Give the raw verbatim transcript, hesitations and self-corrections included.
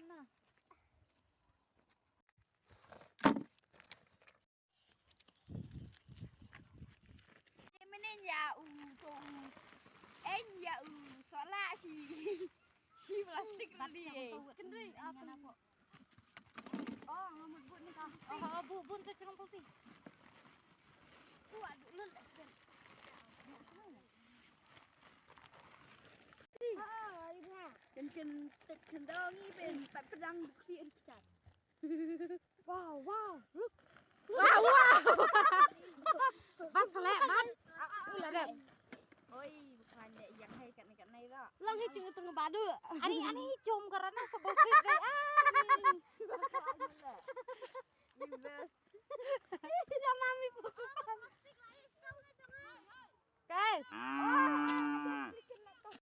Na. Menen ya u to u. En ya u sola si. Si plastik tadi. Kendri apa? Oh, ngamut bu ni ka. Oh, bu bu tu celong pulti. Tu adu lul dah sebentar. Ken ken tek kendang ni ben pat pedang bukti ari kecat. Wow, wow, look. Wow, wow. Ban selek ban. Ulah dep. Oi, bukan ya yang hai kat ni kat nai dah. Lang hi chung tengah badu. Ani ani jom karena sebelkit deh. Ani. Best. Dah mami bukan. Kai.